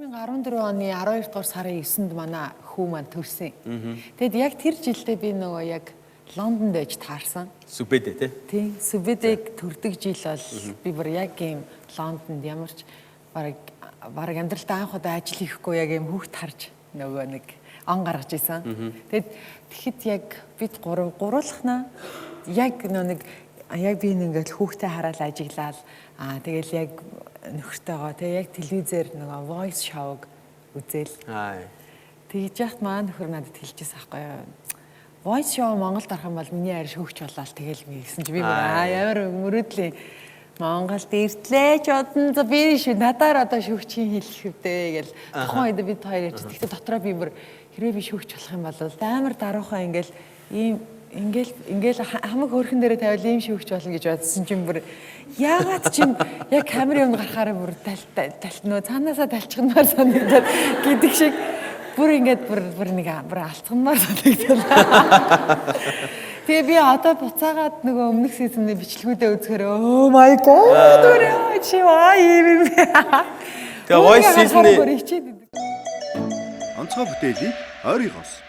2014 оны 12 дугаар сарын 9-нд манай хүү маань төрсөн. Тэгэд яг тэр жилдээ би нөгөө яг Лондонд байж таарсан. Сүбэдэ тий. Тийм, Сүбэдэг төрдөг жил бол би бүр яг ийм Лондонд ямар ч бараг амьдралдаа анх удаа ажил хийхгүй яг ийм хүүхд харж нөгөө нэг он гаргаж исэн. Тэгэд тэгэхэд яг бид гурав гуруулхнаа яг нөгөө нэг яг би нэг ингээл хүүхдээ хараад ажиглаад тэгэл яг нөхөртөөгөө тэг яг телевизээр нөгөө voice show-г үзэл. Аа. Тэгж яхад маа нөхөр надад хэлчихсэн аахгүй юу. Voice show Монголд орох юм бол миний арь шөөгч болоод тэгэл мэгсэн чи би бүр ямар мөрөөдлийн Монголд иртлээ ч одон за би шүү надаар одоо шөөгчийн хэлэх вдэ гэл тухайн үед бид хоёр ярьж. Тэгтээ дотроо би бүр хэрвээ би шөөгч болох юм бол амар даруухан ингээл ийм ингээл хамаг хөрхэн дээрээ тавиал ийм шөөгч болно гэж бодсон чинь бүр яагаад чинь яг камерын өмнө гарахаараа бүр тал нөө цаанаасаа талчихнаар санагдаад гэдэг шиг бүр ингээд бүр нэг бүр алцганмаар санагдал. Тэгээ би одоо буцаагаад нөгөө өмнөх season-ы бичлэгүүдээ үзэхээр oh my god чи аа юм юм. Тэгээ voice season-ы хичээд идэг. Онцгой бүтээлийг ойрынхоос